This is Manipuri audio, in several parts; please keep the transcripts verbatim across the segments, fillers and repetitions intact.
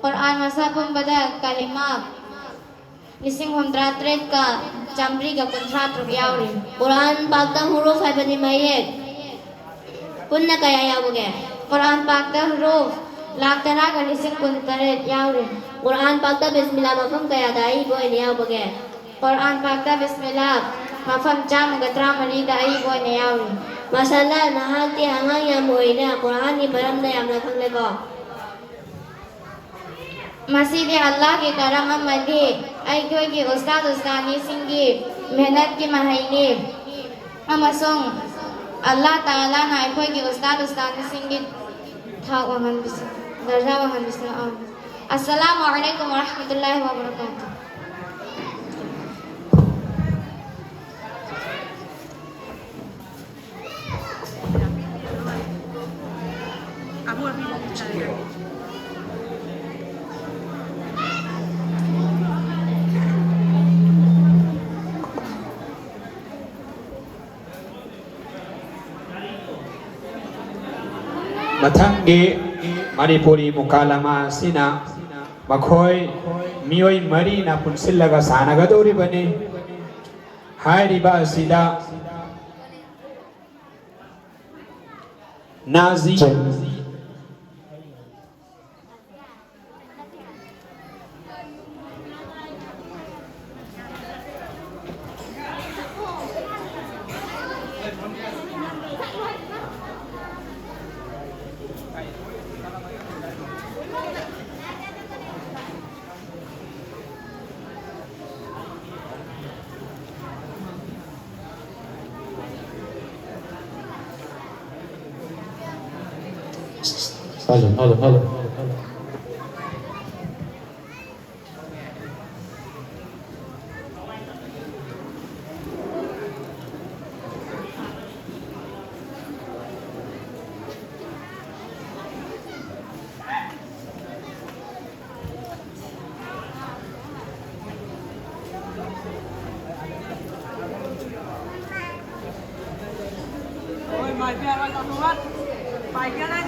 ꯀꯨꯔꯥꯟ ꯃꯁꯥ ꯄꯨꯝꯕꯗ ꯀꯂꯤꯃꯥ ꯂꯤꯁꯤꯡ ꯍꯨꯝꯗ꯭ꯔꯥ ꯇꯔꯦꯠꯀ ꯆꯥꯃꯔꯤꯒ ꯀꯨꯟꯊ꯭ꯔꯥ ꯇꯔꯨꯛ ꯌꯥꯎꯔꯤ꯫ ꯀꯨꯔꯥꯟ ꯄꯥꯛꯇ ꯍꯨꯔꯨꯐ ꯍꯥꯏꯕꯗꯤ ꯃꯌꯦꯛ꯫ ꯄꯨꯟꯅ ꯀꯌꯥ ꯌꯥꯎꯕꯒꯦ? ꯀꯨꯔꯥꯟ ꯄꯥꯛꯇ ꯍꯨꯔꯨꯐ ꯂꯥꯛ ꯇꯔꯥꯒ ꯂꯤꯁꯤꯡ ꯀꯨꯟ ꯇꯔꯦꯠ ꯌꯥꯎꯔꯤ꯫ ꯀꯨꯔꯥꯟ ꯄꯥꯛꯇ ꯕꯤꯁꯃꯤꯜꯂꯥ ꯃꯐꯝ ꯀꯌꯥꯗ ꯑꯏꯕ ꯑꯣꯏꯅ ꯌꯥꯎꯕꯒꯦ? ꯀꯨꯔꯥꯟ ꯄꯥꯛꯇ ꯕꯤꯁꯃꯤꯜꯂꯥ ꯃꯐꯝ ꯆꯥꯝꯃꯒ ꯇꯔꯥꯃꯔꯤꯗ ꯑꯏꯕ ꯑꯣꯏꯅ ꯌꯥꯎꯔꯤ꯫ ꯃꯁꯥꯂꯥ, ꯅꯍꯥꯛꯇꯤ ꯑꯉꯥꯡ ꯌꯥꯝ ꯑꯣꯏꯅ ꯀꯨꯔꯥꯟꯒꯤ ꯃꯔꯝꯗ ꯌꯥꯝꯅ ꯈꯪꯂꯦꯀꯣ꯫ ꯃꯁꯤꯗꯤ ꯑꯜꯂꯥꯍꯒꯤ ꯀꯔꯝ ꯑꯃꯗꯤ ꯑꯩꯈꯣꯏꯒꯤ ꯎꯁꯇꯥꯗ ꯎꯁꯇꯥꯅꯤꯁꯤꯡꯒꯤ ꯃꯦꯍꯅꯠꯀꯤ ꯃꯍꯩꯅꯤ, ꯑꯃꯁꯨꯡ ꯑꯜꯂꯥꯍ ꯇꯥꯂꯥꯅ ꯑꯩꯈꯣꯏꯒꯤ ꯎꯁꯇꯥꯗ ꯎꯁꯇꯥꯅꯤꯁꯤꯡꯒꯤ ꯊꯥꯛ ꯋꯥꯡꯍꯟꯕꯤꯁ-, ꯗꯔꯖꯥ ꯋꯥꯡꯍꯟꯕꯤꯁꯅꯨ꯫ ꯑꯥꯃꯤꯟ꯫ ꯑꯁꯁꯂꯥꯃꯨ ꯑꯂꯥꯏꯀꯨꯝ ꯋꯔꯍꯃꯇꯨꯜꯂꯥꯍꯤ ꯋꯕꯔꯀꯥꯇꯨꯍ꯫ ꯃꯊꯪꯒꯤ ꯃꯅꯤꯄꯨꯔꯤ ꯃꯨꯀꯥꯂꯃꯥ ꯑꯁꯤꯅ ꯃꯈꯣꯏ ꯃꯤꯑꯣꯏ ꯃꯔꯤꯅ ꯄꯨꯟꯁꯤꯜꯂꯒ ꯁꯥꯟꯅꯒꯗꯧꯔꯤꯕꯅꯤ꯫ ꯍꯥꯏꯔꯤꯕ ꯑꯁꯤꯗ Nazi Hello, hello, hello. Ôi, mời Pia ơi, con luôn á. Bài kia đây.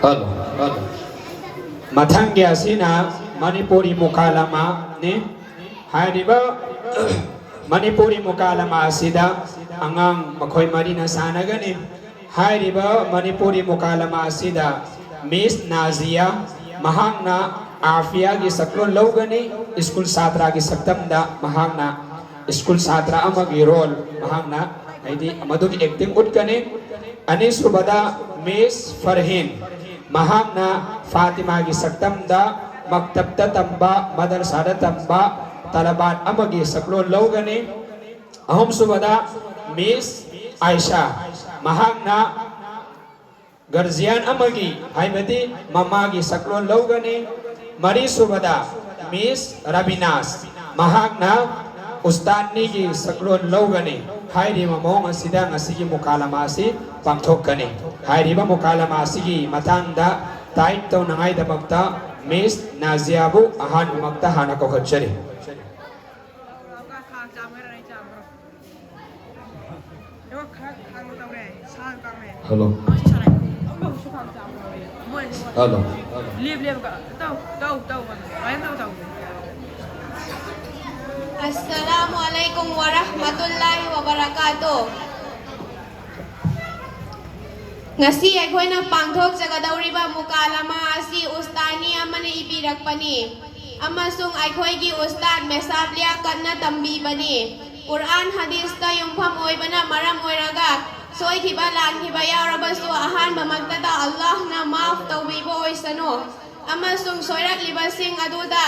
Hello, hello. ꯃꯊꯪꯒꯤ ꯑꯁꯤꯅ ꯃꯅꯤꯄꯨꯔꯤ ꯃꯨꯀꯥꯂꯃꯥꯅꯤ꯫ ꯍꯥꯏꯔꯤꯕ ꯃꯅꯤꯄꯨꯔꯤ ꯃꯨꯀꯥꯂꯃꯥ ꯑꯁꯤꯗ ꯑꯉꯥꯡ ꯃꯈꯣꯏ ꯃꯔꯤꯅ ꯁꯥꯟꯅꯒꯅꯤ꯫ ꯍꯥꯏꯔꯤꯕ ꯃꯅꯤꯄꯨꯔꯤ ꯃꯨꯀꯥꯂꯃꯥ ꯑꯁꯤꯗ ꯃꯤꯁ ꯅꯥꯖꯤꯌꯥ, ꯃꯍꯥꯛꯅ ꯑꯥꯐꯤꯌꯥꯒꯤ ꯁꯛꯂꯣꯟ ꯂꯧꯒꯅꯤ꯫ ꯁ꯭ꯀꯨꯜ ꯁꯥꯇ꯭ꯔꯒꯤ ꯁꯛꯇꯝꯗ ꯃꯍꯥꯛꯅ ꯁ꯭ꯀꯨꯜ ꯁꯥꯇ꯭ꯔ ꯑꯃꯒꯤ ꯔꯣꯜ ꯃꯍꯥꯛꯅ, ꯍꯥꯏꯗꯤ, ꯃꯗꯨꯒꯤ ꯑꯦꯛꯇꯤꯡ ꯎꯠꯀꯅꯤ꯫ ꯑꯅꯤꯁꯨꯕꯗ ꯃꯤꯁ ꯐꯔꯍꯤꯟ, ꯃꯍꯥꯛꯅ ꯐꯥꯇꯤꯃꯥꯒꯤ ꯁꯛꯇꯝꯗ ꯃꯛꯇꯕꯇ ꯇꯝꯕ, ꯃꯗꯔꯁꯥꯗ ꯇꯝꯕ ꯇꯂꯕꯥꯠ ꯑꯃꯒꯤ ꯁꯛꯂꯣꯟ ꯂꯧꯒꯅꯤ꯫ ꯑꯍꯨꯝꯁꯨꯕꯗ ꯃꯤꯁ ꯑꯥꯏꯁꯥ, ꯃꯍꯥꯛꯅ ꯒꯥꯔꯖꯤꯌꯥꯟ ꯑꯃꯒꯤ, ꯍꯥꯏꯕꯗꯤ ꯃꯃꯥꯒꯤ ꯁꯛꯂꯣꯟ ꯂꯧꯒꯅꯤ꯫ ꯃꯔꯤꯁꯨꯕꯗ ꯃꯤꯁ ꯔꯥꯕꯤꯅꯥꯁ, ꯃꯍꯥꯛꯅ ꯎꯁꯇꯥꯟꯅꯤꯒꯤ ꯁꯛꯂꯣꯟ ꯂꯧꯒꯅꯤ꯫ ꯍꯥꯏꯔꯤꯕ ꯃꯑꯣꯡ ꯑꯁꯤꯗ ꯉꯁꯤꯒꯤ ꯃꯨꯀꯥꯂꯃꯥ ꯑꯁꯤ ꯄꯥꯡꯊꯣꯛꯀꯅꯤ꯫ ꯍꯥꯏꯔꯤꯕ ꯃꯨꯀꯥꯂꯃꯥ ꯑꯁꯤꯒꯤ ꯃꯇꯥꯡꯗ ꯇꯥꯏꯠ ꯇꯧꯅꯉꯥꯏꯗꯃꯛꯇ ꯃꯤꯁ ꯅꯥꯖꯤꯌꯥꯕꯨ ꯑꯍꯥꯟꯕꯃꯛꯇ ꯍꯥꯟꯅ ꯀꯧꯈꯠꯆꯔꯤ꯫ ꯍꯜꯂꯣ꯫ ꯍꯜꯂꯣ꯫ ꯑꯁꯂꯥꯃꯨ ꯑꯂꯥꯏꯀꯨꯝ ꯋꯥꯔꯍꯃꯇꯨꯜꯂꯥꯍꯤ ꯋꯥꯕꯔꯀꯥꯇꯨ꯫ ꯉꯁꯤ ꯑꯩꯈꯣꯏꯅ ꯄꯥꯡꯊꯣꯛꯆꯒꯗꯧꯔꯤꯕ ꯃꯨꯀꯥꯂꯃꯥ ꯑꯁꯤ ꯎꯁꯇꯥꯅꯤ ꯑꯃꯅ ꯏꯕꯤꯔꯛꯄꯅꯤ ꯑꯃꯁꯨꯡ ꯑꯩꯈꯣꯏꯒꯤ ꯎꯁꯇꯥꯗ ꯃꯦꯁꯥꯕ ꯂꯤꯌꯥꯀꯠꯅ ꯇꯝꯕꯤꯕꯅꯤ꯫ ꯀꯨꯔꯑꯥꯟ ꯍꯗꯤꯁꯇ ꯌꯨꯝꯐꯝ ꯑꯣꯏꯕꯅ ꯃꯔꯝ ꯑꯣꯏꯔꯒ ꯁꯣꯏꯈꯤꯕ ꯂꯥꯟꯈꯤꯕ ꯌꯥꯎꯔꯕꯁꯨ ꯑꯍꯥꯟꯕꯃꯛꯇꯗ ꯑꯜꯂꯥꯍꯅ ꯃꯥꯐ ꯇꯧꯕꯤꯕ ꯑꯣꯏꯁꯅꯨ ꯑꯃꯁꯨꯡ ꯁꯣꯏꯔꯛꯂꯤꯕꯁꯤꯡ ꯑꯗꯨꯗ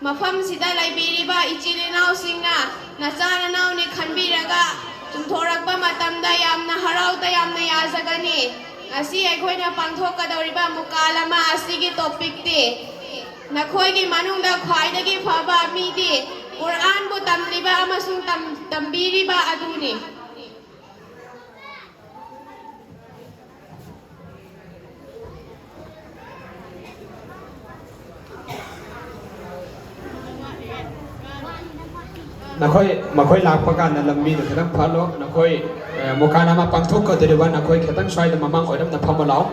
ꯃꯐꯝꯁꯤꯗ ꯂꯩꯕꯤꯔꯤꯕ ꯏꯆꯤꯜ ꯏꯅꯥꯎꯁꯤꯡꯅ ꯅꯆꯥ ꯅꯅꯥꯎꯅꯤ ꯈꯟꯕꯤꯔꯒ ꯆꯨꯝꯊꯣꯔꯛꯄ ꯃꯇꯝꯗ ꯌꯥꯝꯅ ꯍꯔꯥꯎ ꯇꯌꯥꯝꯅ ꯌꯥꯖꯒꯅꯤ꯫ ꯉꯁꯤ ꯑꯩꯈꯣꯏꯅ ꯄꯥꯡꯊꯣꯛꯀꯗꯧꯔꯤꯕ ꯃꯨꯀꯥꯂꯃꯥ ꯑꯁꯤꯒꯤ ꯇꯣꯄꯤꯛꯇꯤ ꯅꯈꯣꯏꯒꯤ ꯃꯅꯨꯡꯗ ꯈ꯭ꯋꯥꯏꯗꯒꯤ ꯐꯕ ꯃꯤꯗꯤ ꯀꯨꯔꯑꯥꯟꯕꯨ ꯇꯝꯂꯤꯕ ꯑꯃꯁꯨꯡ ꯇꯝ-, ꯇꯝꯕꯤꯔꯤꯕ ꯑꯗꯨꯅꯤ꯫ ꯅꯈꯣꯏ, ꯃꯈꯣꯏ ꯂꯥꯛꯄ ꯀꯥꯟꯗ ꯂꯝꯕꯤꯗꯨ ꯈꯤꯇꯪ ꯐꯍꯜꯂꯣ꯫ ꯅꯈꯣꯏ, ꯑꯦ, ꯃꯨꯀꯥꯂꯃꯥ ꯄꯥꯡꯊꯣꯛꯀꯗꯧꯔꯤꯕ ꯅꯈꯣꯏ ꯈꯤꯇꯪ ꯁ꯭ꯋꯥꯏꯗ ꯃꯃꯥꯡ ꯑꯣꯏꯔꯞꯅ ꯐꯝꯃ ꯂꯥꯛꯑꯣ꯫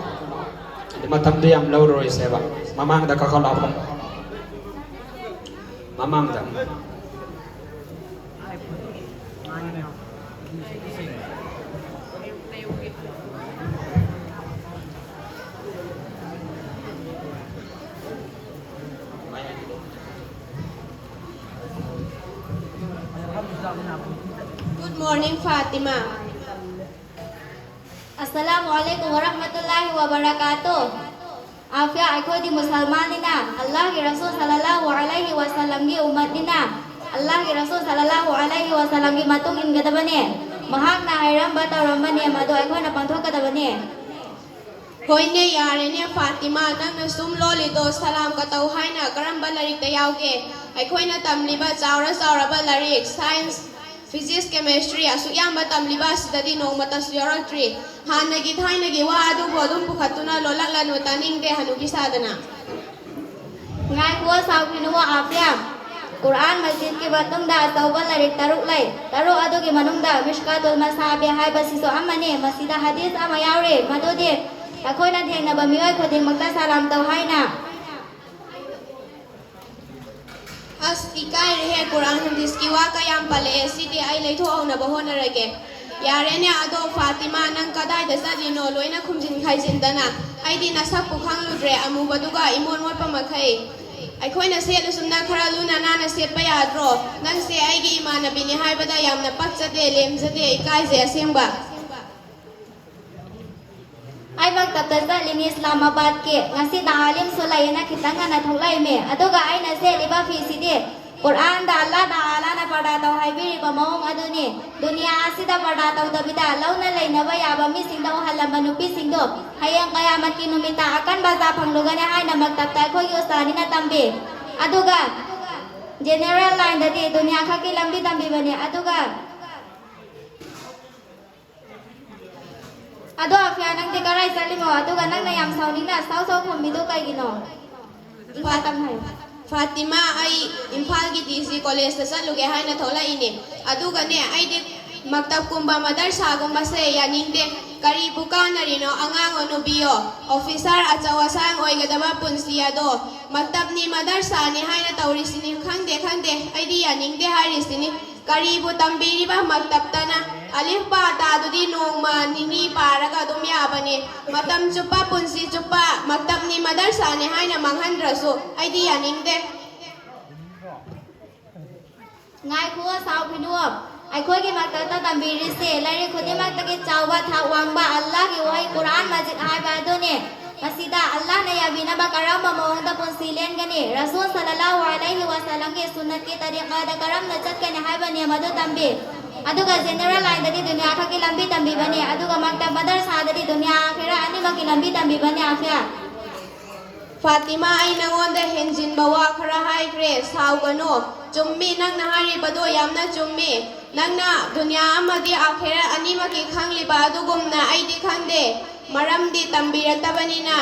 ꯃꯇꯝꯗꯨ ꯌꯥꯝ ꯂꯧꯔꯔꯣꯏꯁꯦꯕ꯫ ꯃꯃꯥꯡꯗ ꯀꯥꯈꯠꯂꯛꯑꯣ꯫ ꯃꯃꯥꯡꯗ꯫ Good morning, Fatima. Assalamu alaikum warahmatullahi wabarakatuh. ꯑꯥꯐꯤꯌꯥ, ꯑꯩꯈꯣꯏꯗꯤ ꯃꯨꯁꯜꯃꯥꯟꯅꯤꯅ, ꯑꯜꯂꯥꯍꯒꯤ ꯔꯁꯨꯜ ꯁꯜꯂꯜꯂꯥꯍꯨ ꯑꯂꯩꯍꯤ ꯋꯥꯁꯜꯂꯝꯒꯤ ꯎꯝꯃꯠꯅꯤꯅ, ꯑꯜꯂꯥꯍꯒꯤ ꯔꯁꯨꯜ ꯁꯜꯂꯜꯂꯥꯍꯨ ꯑꯂꯩꯍꯤ ꯋꯥꯁꯜꯂꯝꯒꯤ ꯃꯇꯨꯡ ꯏꯟꯒꯗꯕꯅꯦ꯫ ꯃꯍꯥꯛꯅ ꯍꯥꯏꯔꯝꯕ ꯇꯧꯔꯝꯕ ꯅꯤꯌꯝ ꯑꯗꯨ ꯑꯩꯈꯣꯏꯅ ꯄꯥꯡꯊꯣꯛꯀꯗꯕꯅꯦ꯫ ꯍꯣꯏꯅꯦ, ꯌꯥꯔꯦꯅꯦ ꯐꯥꯇꯤꯃꯥ, ꯅꯪꯅ ꯁꯨꯝ ꯂꯣꯜꯂꯤꯗꯣ ꯁꯂꯥꯝ ꯀꯇꯧ ꯍꯥꯏꯅ ꯀꯔꯝꯕ ꯂꯥꯏꯔꯤꯛꯇ ꯌꯥꯎꯒꯦ? ꯑꯩꯈꯣꯏꯅ ꯇꯝꯂꯤꯕ ꯆꯥꯎꯔ ꯆꯥꯎꯔꯕ ꯂꯥꯏꯔꯤꯛ, ꯁꯥꯏꯟꯁ, ꯐꯤꯖꯤꯛꯁ, ꯀꯦꯃꯦꯁꯇ꯭ꯔꯤ ꯑꯁꯨꯛ ꯌꯥꯝꯕ ꯇꯝꯂꯤꯕ ꯑꯁꯤꯗꯗꯤ ꯅꯣꯡꯃꯇꯁꯨ ꯌꯥꯎꯔꯛꯇ꯭ꯔꯤ꯫ ꯍꯥꯟꯅꯒꯤ ꯊꯥꯏꯅꯒꯤ ꯋꯥ ꯑꯗꯨꯕꯨ ꯑꯗꯨꯝ ꯄꯨꯈꯠꯇꯨꯅ ꯂꯣꯜꯂꯛꯂꯅꯨ, ꯇꯥꯅꯤꯡꯗꯦ ꯍꯅꯨꯕꯤ ꯁꯥꯗꯅ꯫ ꯉꯥꯏꯈꯨꯋꯣ, ꯁꯥꯎꯈꯤꯅꯨꯋꯣ ꯑꯥꯐꯤꯌꯥ꯫ ꯀꯨꯔꯑꯥꯟ ꯃꯖꯤꯗꯀꯤ ꯃꯇꯨꯡꯗ ꯑꯆꯧꯕ ꯂꯥꯏꯔꯤꯛ ꯇꯔꯨꯛ ꯂꯩ꯫ ꯇꯔꯨꯛ ꯑꯗꯨꯒꯤ ꯃꯅꯨꯡꯗ ꯃꯤꯁꯀꯥꯇꯨꯜ ꯃꯁꯥꯕꯤ ꯍꯥꯏꯕꯁꯤꯁꯨ ꯑꯃꯅꯤ꯫ ꯃꯁꯤꯗ ꯍꯗꯤꯁ ꯑꯃ ꯌꯥꯎꯔꯤ, ꯃꯗꯨꯗꯤ ꯑꯩꯈꯣꯏꯅ ꯊꯦꯡꯅꯕ ꯃꯤꯑꯣꯏ ꯈꯨꯗꯤꯡꯃꯛꯇ ꯁꯂꯥꯝ ꯇꯧ ꯍꯥꯏꯅ꯫ ꯑꯁ, ꯏꯀꯥꯏꯔꯦꯍꯦ, ꯀꯨꯔꯥꯟ ꯍꯗꯤꯁꯀꯤ ꯋꯥ ꯀꯌꯥꯝ ꯄꯜꯂꯛꯑꯦ, ꯁꯤꯗꯤ ꯑꯩ ꯂꯩꯊꯣꯛꯍꯧꯅꯕ ꯍꯣꯠꯅꯔꯒꯦ꯫ ꯌꯥꯔꯦꯅꯦ, ꯑꯗꯣ ꯐꯥꯇꯤꯃꯥ, ꯅꯪ ꯀꯗꯥꯏꯗ ꯆꯠꯂꯤꯅꯣ? ꯂꯣꯏꯅ ꯈꯨꯝꯖꯤꯟ ꯈꯥꯏꯖꯤꯟꯗꯅ꯫ ꯑꯩꯗꯤ ꯅꯁꯛꯄꯨ ꯈꯪꯂꯨꯗ꯭ꯔꯦ, ꯑꯃꯨꯕꯗꯨꯒ ꯏꯃꯣꯠ ꯃꯣꯠꯄ ꯃꯈꯩ꯫ ꯑꯩꯈꯣꯏꯅ ꯁꯦꯠꯂꯁꯨꯝꯅ ꯈꯔ ꯂꯨꯅ ꯅꯥꯟꯅ ꯁꯦꯠꯄ ꯌꯥꯗ꯭ꯔꯣ? ꯅꯪꯁꯦ ꯑꯩꯒꯤ ꯏꯃꯥꯟꯅꯕꯤꯅꯤ ꯍꯥꯏꯕꯗ ꯌꯥꯝꯅ ꯄꯛꯆꯗꯦ, ꯂꯦꯝꯖꯗꯦ, ꯏꯀꯥꯏꯖꯩ ꯑꯁꯦꯡꯕ꯫ ꯑꯩ ꯃꯛꯇꯕꯇ ꯆꯠꯂꯤꯅꯤ ꯏꯁꯂꯥꯃꯥꯕꯥꯗꯀꯤ꯫ ꯉꯁꯤ ꯇꯥꯂꯤꯝꯁꯨ ꯂꯩꯌꯦꯅ ꯈꯤꯇꯪ ꯉꯟꯅ ꯊꯣꯛꯂꯛꯏꯃꯤ꯫ ꯑꯗꯨꯒ ꯑꯩꯅ ꯁꯦꯠꯂꯤꯕ ꯐꯤꯁꯤꯗꯤ ꯀꯨꯔꯥꯟꯗ ꯑꯜꯂꯥ ꯇꯥꯂꯥꯅ ꯄꯔꯗꯥ ꯇꯧ ꯍꯥꯏꯕꯤꯔꯤꯕ ꯃꯑꯣꯡ ꯑꯗꯨꯅꯤ꯫ ꯗꯨꯅꯤꯌꯥ ꯑꯁꯤꯗ ꯄꯔꯗꯥ ꯇꯧꯗꯕꯤꯗ ꯂꯧꯅ ꯂꯩꯅꯕ ꯌꯥꯕ ꯃꯤꯁꯤꯡꯗ ꯎꯍꯜꯂꯝꯕ ꯅꯨꯄꯤꯁꯤꯡꯗꯣ ꯍꯌꯦꯡ ꯀꯌꯥꯃꯠꯀꯤ ꯅꯨꯃꯤꯠꯇ ꯑꯀꯟꯕ ꯑꯖꯥ ꯐꯪꯂꯨꯒꯅꯤ ꯍꯥꯏꯅ ꯃꯛꯇꯕꯇ ꯑꯩꯈꯣꯏꯒꯤ ꯎꯁꯇꯥꯗꯤꯅ ꯇꯝꯕꯤ꯫ ꯑꯗꯨꯒ ꯖꯦꯅꯦꯔꯦꯜ ꯂꯥꯏꯟꯗꯗꯤ ꯗꯨꯅꯤꯌꯥ ꯈꯛꯀꯤ ꯂꯝꯕꯤ ꯇꯝꯕꯤꯕꯅꯤ꯫ ꯑꯗꯨꯒ ꯑꯗꯣ ꯑꯐꯤꯌꯥ, ꯅꯪꯗꯤ ꯀꯔꯥꯏ ꯆꯠꯂꯤꯃꯣ? ꯑꯗꯨꯒ ꯅꯪꯅ ꯌꯥꯝ ꯁꯥꯎꯅꯤꯡꯅ ꯁꯥꯎ ꯁꯥꯎ ꯈꯨꯝꯃꯤꯗꯣ ꯀꯩꯒꯤꯅꯣ? ꯏꯝꯐꯥꯜ ꯇꯝ ꯍꯥꯏꯌꯨ꯫ ꯐꯥꯇꯤꯃꯥ, ꯑꯩ ꯏꯝꯐꯥꯜꯒꯤ ꯗꯤ ꯖꯤ ꯀꯣꯂꯦꯖꯇ ꯆꯠꯂꯨꯒꯦ ꯍꯥꯏꯅ ꯊꯣꯛꯂꯛꯏꯅꯦ꯫ ꯑꯗꯨꯒꯅꯦ, ꯑꯩꯗꯤ ꯃꯛꯇꯕꯀꯨꯝꯕ ꯃꯗꯔꯁꯥꯒꯨꯝꯕꯁꯦ ꯌꯥꯅꯤꯡꯗꯦ꯫ ꯀꯔꯤꯕꯨ ꯀꯥꯟꯅꯔꯤꯅꯣ ꯑꯉꯥꯡ ꯑꯣ ꯅꯨꯕꯤꯌꯣ? ꯑꯣꯐꯤꯁꯥꯔ ꯑꯆꯧ ꯑꯁꯥꯡ ꯑꯣꯏꯒꯗꯕ ꯄꯨꯟꯁꯤ ꯑꯗꯣ ꯃꯛꯇꯞꯅꯤ ꯃꯗꯔꯁꯥꯅꯤ ꯍꯥꯏꯅ ꯇꯧꯔꯤꯁꯤꯅꯤ꯫ ꯈꯪꯗꯦ, ꯈꯪꯗꯦ, ꯑꯩꯗꯤ ꯌꯥꯅꯤꯡꯗꯦ ꯍꯥꯏꯔꯤꯁꯤꯅꯤ꯫ ꯀꯔꯤꯕꯨ ꯇꯝꯕꯤꯔꯤꯕ ꯃꯛꯇꯞꯇꯅ? ꯑꯂꯤꯐ ꯕꯥ ꯇꯥꯗꯨꯗꯤ ꯅꯣꯡꯃ ꯅꯤꯅꯤ ꯄꯥꯔꯒ ꯑꯗꯨꯝ ꯌꯥꯕꯅꯤ꯫ ꯃꯇꯝ ꯆꯨꯞꯄ, ꯄꯨꯟꯁꯤ ꯆꯨꯞꯄ ꯃꯛꯇꯞꯅꯤ ꯃꯗꯔꯁꯥꯅꯤ ꯍꯥꯏꯅ ꯃꯥꯡꯍꯟꯗ꯭ꯔꯁꯨ ꯑꯩꯗꯤ ꯌꯥꯅꯤꯡꯗꯦ꯫ ꯉꯥꯏꯈꯨꯑꯣ, ꯁꯥꯎꯈꯤꯅꯨꯑꯣ꯫ ꯑꯩꯈꯣꯏꯒꯤ ꯃꯛꯇꯞꯇ ꯇꯝꯕꯤꯔꯤꯁꯦ ꯂꯥꯏꯔꯤꯛ ꯈꯨꯗꯤꯡꯃꯛꯇꯒꯤ ꯆꯥꯎꯕ, ꯊꯥꯛ ꯋꯥꯡꯕ ꯑꯜꯂꯥꯍꯒꯤ ꯋꯥꯍꯩ ꯀꯨꯔꯥꯟ ꯃꯖꯤꯗ ꯍꯥꯏꯕ ꯑꯗꯨꯅꯤ꯫ ꯃꯁꯤꯗ ꯑꯜꯂꯥꯍꯅ ꯌꯥꯕꯤꯅꯕ ꯀꯔꯝꯕ ꯃꯑꯣꯡꯗ ꯄꯨꯟꯁꯤ ꯂꯦꯟꯒꯅꯤ, ꯔꯁꯨꯜ ꯁꯜꯂꯜꯂꯥꯍꯨ ꯑꯂꯩꯍꯤ ꯋꯥꯁꯜꯂꯝꯒꯤ ꯁꯨꯟꯅꯠꯀꯤ ꯇꯔꯤꯀꯥꯗ ꯀꯔꯝꯅ ꯆꯠꯀꯅꯤ ꯍꯥꯏꯕꯅꯤ ꯃꯗꯨ ꯇꯝꯕꯤ꯫ ꯑꯗꯨꯒ ꯖꯦꯅꯦꯔꯦꯜ ꯂꯥꯏꯟꯗꯗꯤ ꯗꯨꯅꯤꯌꯥ ꯈꯛꯀꯤ ꯂꯝꯕꯤ ꯇꯝꯕꯤꯕꯅꯤ, ꯑꯗꯨꯒ ꯃꯛꯇꯕ ꯃꯗꯔꯁꯥꯗꯗꯤ ꯗꯨꯅꯤꯌꯥ ꯑꯥꯈꯤꯔꯥ ꯑꯅꯤꯃꯛꯀꯤ ꯂꯝꯕꯤ ꯇꯝꯕꯤꯕꯅꯤ꯫ ꯑꯥꯐꯤꯌꯥ꯫ ꯐꯥꯇꯤꯃꯥ, ꯑꯩ ꯅꯉꯣꯟꯗ ꯍꯦꯟꯖꯤꯟꯕ ꯋꯥ ꯈꯔ ꯍꯥꯏꯈ꯭ꯔꯦ, ꯁꯥꯎꯒꯅꯨ꯫ ꯆꯨꯝꯃꯤ, ꯅꯪꯅ ꯍꯥꯏꯔꯤꯕꯗꯣ ꯌꯥꯝꯅ ꯆꯨꯝꯃꯤ꯫ ꯅꯪꯅ ꯗꯨꯅꯤꯌꯥ ꯑꯃꯗꯤ ꯑꯥꯈꯤꯔꯥ ꯑꯅꯤꯃꯛꯀꯤ ꯈꯪꯂꯤꯕ ꯑꯗꯨꯒꯨꯝꯅ ꯑꯩꯗꯤ ꯈꯪꯗꯦ, ꯃꯔꯝꯗꯤ ꯇꯝꯕꯤꯔꯛꯇꯕꯅꯤꯅ꯫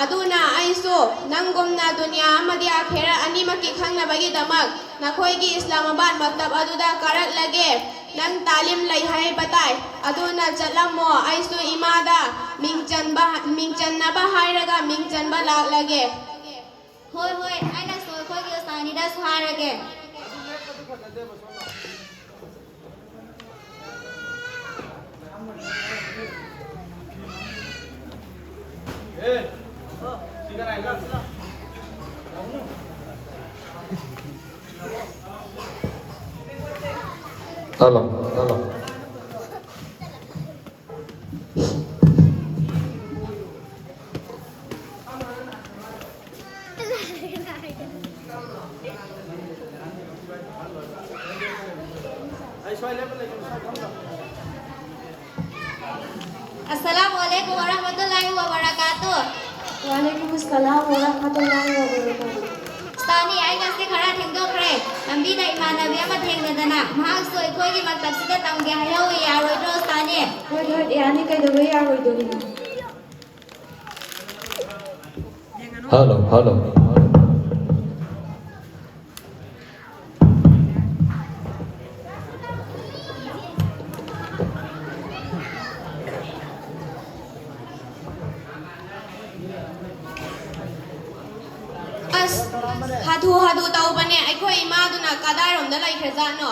ꯑꯗꯨꯅ ꯑꯩꯁꯨ ꯅꯪꯒꯨꯝꯅ ꯗꯨꯅꯤꯌꯥ ꯑꯃꯗꯤ ꯑꯥꯈꯤꯔꯥ ꯑꯅꯤꯃꯛꯀꯤ ꯈꯪꯅꯕꯒꯤꯗꯃꯛ ꯅꯈꯣꯏꯒꯤ ꯏꯁꯂꯥꯃꯥꯕꯥꯗ ꯃꯛꯇꯕ ꯑꯗꯨꯗ ꯀꯥꯔꯛꯂꯒꯦ꯫ ꯅꯪ ꯇꯥꯂꯤꯝ ꯂꯩ ꯍꯥꯏꯕ ꯇꯥꯏ, ꯑꯗꯨꯅ ꯆꯠꯂꯝꯃꯣ꯫ ꯑꯩꯁꯨ ꯏꯃꯥꯗ ꯃꯤꯡ ꯆꯟꯕ, ꯃꯤꯡ ꯆꯟꯅꯕ ꯍꯥꯏꯔꯒ ꯃꯤꯡ ꯆꯟꯕ ꯂꯥꯛꯂꯒꯦ꯫ ꯍꯣꯏ, ꯍꯣꯏ, ꯑꯩꯅꯁꯨ ꯑꯩꯈꯣꯏꯒꯤ ꯎꯁꯇꯥꯅꯤꯗꯁꯨ ꯍꯥꯏꯔꯒꯦ꯫ Hello, hello. ꯑꯁꯂꯥꯃꯨ ꯑꯂꯩꯀꯨꯝ ꯋꯔꯍꯃꯇꯨꯜꯂꯥꯍꯤ ꯋꯕꯔꯀꯥꯇꯨꯍ꯫ ꯋꯥꯂꯩꯀꯨꯝ ꯑꯁꯂꯥꯝ ꯋꯔꯍꯃꯇꯨꯜꯂꯥꯍꯤ ꯋꯕꯔꯀꯥꯇꯨꯍ꯫ ꯎꯁꯇꯥꯅꯤ, ꯑꯩ ꯉꯁꯤ ꯈꯔ ꯊꯦꯡꯗꯣꯛꯈ꯭ꯔꯦ꯫ ꯂꯝꯕꯤꯗ ꯏꯃꯥꯟꯅꯕꯤ ꯑꯃ ꯊꯦꯡꯅꯗꯅ, ꯃꯍꯥꯛꯁꯨ ꯑꯩꯈꯣꯏꯒꯤ ꯃꯛꯇꯕꯁꯤꯗ ꯇꯝꯒꯦ ꯍꯥꯏꯍꯧꯋꯤ, ꯌꯥꯔꯣꯏꯗ꯭ꯔꯣ ꯎꯁꯇꯥꯅꯤ? ꯍꯣꯏ, ꯍꯣꯏ, ꯌꯥꯅꯤ, ꯀꯩꯗꯧꯕꯩ ꯌꯥꯔꯣꯏꯗꯣꯔꯤꯅꯣ? Hello, hello. ꯍꯥꯊꯨ ꯍꯥꯊꯨ ꯇꯧꯕꯅꯦ, ꯑꯩꯈꯣꯏ ꯏꯃꯥꯗꯨꯅ ꯀꯗꯥꯏꯔꯣꯝꯗ ꯂꯩꯈ꯭ꯔꯖꯥꯠꯅꯣ?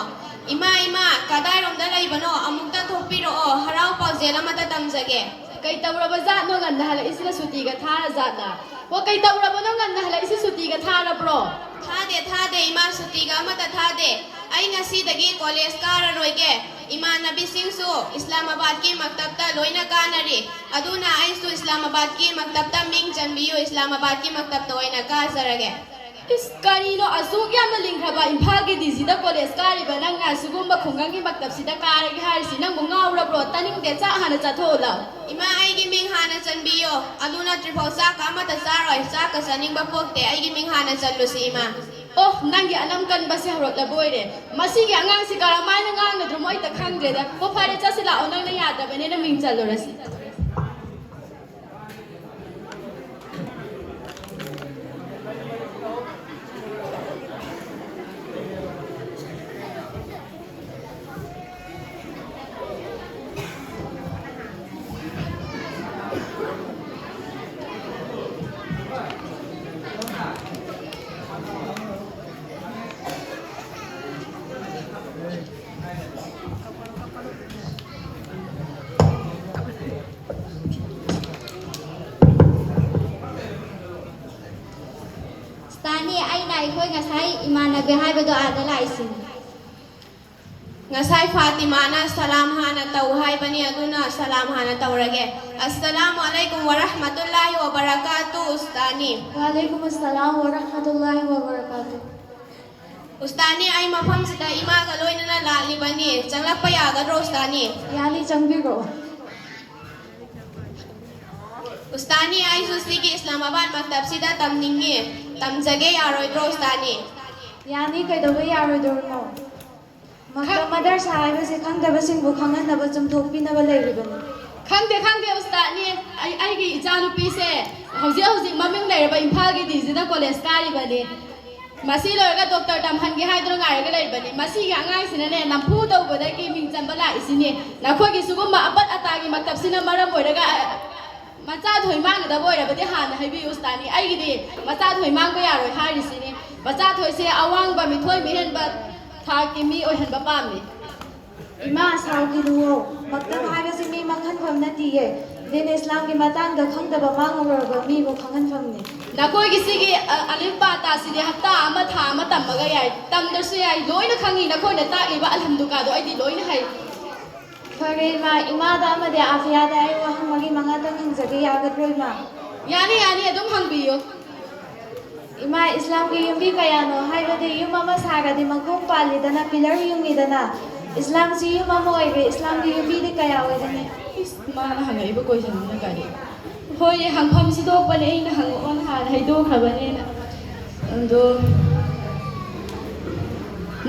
ꯏꯃꯥ, ꯏꯃꯥ, ꯀꯗꯥꯏꯔꯣꯝꯗ ꯂꯩꯕꯅꯣ? ꯑꯃꯨꯛꯇ ꯊꯣꯛꯄꯤꯔꯛꯑꯣ, ꯍꯔꯥꯎ ꯄꯥꯎꯖꯦꯜ ꯑꯃꯇ ꯇꯝꯖꯒꯦ꯫ ꯀꯩ ꯇꯧꯔꯕ ꯖꯥꯠꯅꯣ ꯉꯟꯅ ꯍꯜꯂꯛꯏꯁꯤꯅ ꯁꯨꯇꯤꯒ ꯊꯥꯔ ꯖꯥꯠꯅ? ꯑꯣ, ꯀꯩ ꯇꯧꯔꯕꯅꯣ ꯉꯟꯅ ꯍꯜꯂꯛꯏꯁꯤ ꯁꯨꯇꯤꯒ ꯊꯥꯔꯕ꯭ꯔꯣ? ꯊꯥꯗꯦ, ꯊꯥꯗꯦ, ꯏꯃꯥ, ꯁꯨꯇꯤꯒ ꯑꯃꯠꯇ ꯊꯥꯗꯦ꯫ ꯑꯩ ꯉꯁꯤꯗꯒꯤ ꯀꯣꯂꯦꯖ ꯀꯥꯔꯔꯣꯏꯒꯦ꯫ ꯏꯃꯥꯟꯅꯕꯤꯁꯤꯡꯁꯨ ꯏꯁꯂꯥꯃꯥꯕꯥꯗꯀꯤ ꯃꯛꯇꯕꯇ ꯂꯣꯏꯅ ꯀꯥꯅꯔꯤ꯫ ꯑꯗꯨꯅ ꯑꯩꯁꯨ ꯏꯁꯂꯥꯃꯥꯕꯥꯗꯀꯤ ꯃꯛꯇꯕꯇ ꯃꯤꯡ ꯆꯟꯕꯤꯌꯨ, ꯏꯁꯂꯥꯃꯥꯕꯥꯗꯀꯤ ꯃꯛꯇꯕꯇ ꯑꯣꯏꯅ ꯀꯥꯖꯔꯒꯦ꯫ ꯏꯁ, ꯀꯔꯤꯅꯣ ꯑꯁꯨꯛ ꯌꯥꯝꯅ ꯂꯤꯡꯈ꯭ꯔꯕ ꯏꯝꯐꯥꯜꯒꯤ ꯗꯤ ꯖꯤꯗ ꯀꯣꯂꯦꯖ ꯀꯥꯔꯤꯕ ꯅꯪꯅ ꯁꯤꯒꯨꯝꯕ ꯈꯨꯡꯒꯪꯒꯤ ꯃꯛꯇꯕꯁꯤꯗ ꯀꯥꯔꯒꯦ ꯍꯥꯏꯔꯤꯁꯤ? ꯅꯪꯕꯨ ꯉꯥꯎꯔꯕ꯭ꯔꯣ? ꯇꯥꯅꯤꯡꯗꯦ, ꯆꯥꯛ ꯍꯥꯟꯅ ꯆꯥꯊꯣꯛꯎ ꯂꯥꯎ꯫ ꯏꯃꯥ, ꯑꯩꯒꯤ ꯃꯤꯡ ꯍꯥꯟꯅ ꯆꯟꯕꯤꯌꯣ꯫ ꯑꯗꯨ ꯅꯠꯇ꯭ꯔꯤꯐꯥꯎ ꯆꯥꯛꯀ ꯑꯃꯠꯇ ꯆꯥꯔꯣꯏ꯫ ꯆꯥꯛꯀ ꯆꯥꯅꯤꯡꯕ ꯄꯣꯛꯇꯦ꯫ ꯑꯩꯒꯤ ꯃꯤꯡ ꯍꯥꯟꯅ ꯆꯜꯂꯨꯁꯤ, ꯏꯃꯥ꯫ ꯑꯣ, ꯅꯪꯒꯤ ꯑꯅꯝ ꯀꯟꯕꯁꯦ ꯍꯧꯔꯛꯂꯕ ꯑꯣꯏꯔꯦ꯫ ꯃꯁꯤꯒꯤ ꯑꯉꯥꯡꯁꯤ ꯀꯔꯝꯍꯥꯏꯅ ꯉꯥꯡꯒꯗ꯭ꯔꯣ? ꯃꯣꯏꯇ ꯈꯪꯗ꯭ꯔꯦꯗ꯫ ꯑꯣ, ꯐꯔꯦ, ꯆꯠꯁꯤ ꯂꯥꯛꯑꯣ, ꯅꯪꯅ ꯌꯥꯗꯕꯅꯤꯅ ꯃꯤꯡ ꯆꯜꯂꯨꯔꯁꯤ꯫ ꯁ꯭ꯇꯥꯅꯤ, ꯑꯩꯅ ꯑꯩꯈꯣꯏ ꯉꯁꯥꯏ ꯏꯃꯥꯟꯅꯕꯤ ꯍꯥꯏꯕꯗꯣ ꯑꯥꯗ ꯂꯥꯛꯏꯁꯤꯅꯤ꯫ ꯉꯁꯥꯏ ꯐꯥꯇꯤꯃꯥꯅ ꯁꯂꯥꯝ ꯍꯥꯟꯅ ꯇꯧ ꯍꯥꯏꯕꯅꯤ, ꯑꯗꯨꯅ ꯁꯂꯥꯝ ꯍꯥꯟꯅ ꯇꯧꯔꯒꯦ꯫ ꯑꯁꯁꯂꯥꯃꯨ ꯑꯂꯩꯀꯨꯝ ꯋꯔꯍꯃꯇꯨꯜꯂꯥꯍꯤ ꯋꯕꯔꯀꯥꯇꯨ, ꯎꯁꯇꯥꯅꯤ꯫ ꯋꯥꯂꯩꯀꯨꯝ ꯑꯁꯁꯂꯥꯝ ꯋꯔꯍꯃꯇꯨꯜꯂꯥꯍꯤ ꯋꯕꯔꯀꯥꯇꯨ꯫ ꯎꯁꯇꯥꯅꯤ, ꯑꯩ ꯃꯐꯝꯁꯤꯗ ꯏꯃꯥꯒ ꯂꯣꯏꯅꯅ ꯂꯥꯛꯂꯤꯕꯅꯤ꯫ ꯆꯪꯂꯛꯄ ꯌꯥꯒꯗ꯭ꯔꯣ, ꯎꯁꯇꯥꯅꯤ? ꯌꯥꯅꯤ, ꯆꯪꯕꯤꯔꯛꯑꯣ꯫ ꯎꯁꯇꯥꯅꯤ, ꯑꯩꯁꯨ ꯁꯤꯒꯤ ꯏꯁꯂꯥꯃꯥꯕꯥꯗ ꯃꯛꯇꯕꯁꯤꯗ ꯇꯝꯅꯤꯡꯉꯤ꯫ ꯇꯝꯖꯒꯦ ꯌꯥꯔꯣꯏꯗ꯭ꯔꯣ, ꯎꯁꯇꯥꯅꯤ? ꯌꯥꯅꯤ, ꯀꯩꯗꯧꯕ ꯌꯥꯔꯣꯏꯗꯣꯔꯤꯅꯣ? ꯃꯛꯇꯕ ꯃꯗꯔꯁꯥ ꯍꯥꯏꯕꯁꯤ ꯈꯪꯗꯕꯁꯤꯡꯕꯨ ꯈꯪꯍꯟꯅꯕ ꯆꯨꯝꯊꯣꯛꯄꯤꯅꯕ ꯂꯩꯔꯤꯕꯅꯤ꯫ ꯈꯪꯗꯦ, ꯈꯪꯗꯦ, ꯎꯁꯇꯥꯅꯤ꯫ ꯑꯩ, ꯑꯩꯒꯤ ꯏꯆꯥꯅꯨꯄꯤꯁꯦ ꯍꯧꯖꯤꯛ ꯍꯧꯖꯤꯛ ꯃꯃꯤꯡ ꯂꯩꯔꯕ ꯏꯝꯐꯥꯜꯒꯤ ꯗꯤ ꯖꯤꯗ ꯀꯣꯂꯦꯖ ꯀꯥꯔꯤꯕꯅꯤ꯫ ꯃꯁꯤ ꯂꯣꯏꯔꯒ ꯗꯣꯛꯇꯔ ꯇꯝꯍꯟꯒꯦ ꯍꯥꯏꯗꯨꯅ ꯉꯥꯏꯔꯒ ꯂꯩꯕꯅꯤ꯫ ꯃꯁꯤꯒꯤ ꯑꯉꯥꯡꯁꯤꯅꯅꯦ, ꯅꯝꯐꯨ ꯇꯧꯕꯗꯒꯤ ꯃꯤꯡ ꯆꯟꯕ ꯂꯥꯛꯏꯁꯤꯅꯤ꯫ ꯅꯈꯣꯏꯒꯤ ꯁꯤꯒꯨꯝꯕ ꯑꯄꯠ ꯑꯇꯥꯒꯤ ꯃꯛꯇꯕꯁꯤꯅ ꯃꯔꯝ ꯑꯣꯏꯔꯒ, ꯑ, ꯃꯆꯥꯊꯣꯏ ꯃꯥꯡꯒꯗꯕ ꯑꯣꯏꯔꯕꯗꯤ ꯍꯥꯟꯅ ꯍꯥꯏꯕꯤꯌꯨ ꯎꯁꯇꯥꯅꯤ꯫ ꯑꯩꯒꯤꯗꯤ ꯃꯆꯥꯊꯣꯏ ꯃꯥꯡꯕ ꯌꯥꯔꯣꯏ ꯍꯥꯏꯔꯤꯁꯤꯅꯤ꯫ ꯃꯆꯥꯊꯣꯏꯁꯦ ꯑꯋꯥꯡꯕ ꯃꯤꯊꯣꯏ ꯃꯤꯍꯦꯟꯕ ꯊꯥꯛꯀꯤ ꯃꯤ ꯑꯣꯏꯍꯟꯕ ꯄꯥꯝꯃꯤ꯫ ꯏꯃꯥ, ꯁꯥꯎꯈꯤꯅꯨꯋꯣ꯫ ꯃꯛꯇꯕ ꯍꯥꯏꯕꯁꯤ ꯃꯤ ꯃꯥꯡꯍꯟꯐꯝ ꯅꯠꯇꯤꯌꯦ꯫ ꯗꯤꯟ ꯏꯁꯂꯥꯝꯒꯤ ꯃꯇꯥꯡꯗ ꯈꯪꯗꯕ ꯃꯥꯡꯉꯨꯔꯕ ꯃꯤꯕꯨ ꯈꯪꯍꯟꯐꯝꯅꯤ꯫ ꯅꯈꯣꯏꯒꯤ ꯁꯤꯒꯤ, ꯑ, ꯑꯂꯤꯐ ꯕꯥ ꯇꯥꯁꯤꯗꯤ ꯍꯞꯇꯥ ꯑꯃ, ꯊꯥ ꯑꯃ ꯇꯝꯃꯒ ꯌꯥꯏ꯫ ꯇꯝꯗ꯭ꯔꯁꯨ ꯌꯥꯏ꯫ ꯂꯣꯏꯅ ꯈꯪꯉꯤ꯫ ꯅꯈꯣꯏꯅ ꯇꯥꯛꯂꯤꯕ ꯑꯜꯍꯝꯗꯨꯀꯥꯗꯣ ꯑꯩꯗꯤ ꯂꯣꯏꯅ ꯍꯩ꯫ ꯐꯔꯦ ꯏꯃꯥ, ꯏꯃꯥꯗ ꯑꯃꯗꯤ ꯑꯥꯐꯤꯌꯥꯗ ꯑꯩ ꯋꯥꯍꯪ ꯃꯔꯤ ꯃꯉꯥꯇꯪ ꯍꯪꯖꯒꯦ, ꯌꯥꯒꯗ꯭ꯔꯣ ꯏꯃꯥ? ꯌꯥꯅꯤ, ꯌꯥꯅꯤ, ꯑꯗꯨꯝ ꯍꯪꯕꯤꯌꯨ꯫ ꯏꯃꯥ, ꯏꯁꯂꯥꯝꯒꯤ ꯌꯨꯝꯕꯤ ꯀꯌꯥꯅꯣ? ꯍꯥꯏꯕꯗꯤ ꯌꯨꯝ ꯑꯃ ꯁꯥꯔꯗꯤ ꯃꯈꯣꯡ ꯄꯥꯜꯂꯤꯗꯅ, ꯄꯤꯂꯔ ꯌꯨꯡꯉꯤꯗꯅ, ꯏꯁꯂꯥꯝꯁꯤ ꯌꯨꯝ ꯑꯃ ꯑꯣꯏꯔꯦ, ꯏꯁꯂꯥꯝꯒꯤ ꯌꯨꯝꯕꯤꯗꯤ ꯀꯌꯥ ꯑꯣꯏꯒꯅꯤ? ꯏꯁ, ꯃꯥꯅ ꯍꯪꯉꯛꯏꯕ ꯀꯣꯏꯁꯟꯁꯤꯅ ꯀꯔꯤ? ꯍꯣꯏ, ꯍꯪꯐꯝꯁꯨ ꯊꯣꯛꯄꯅꯦ, ꯑꯩꯅ ꯍꯪꯉꯛꯑꯣꯅ ꯍꯥꯟꯅ ꯍꯩꯗꯣꯛꯈ꯭ꯔꯕꯅꯦꯅ꯫ ꯑꯗꯣ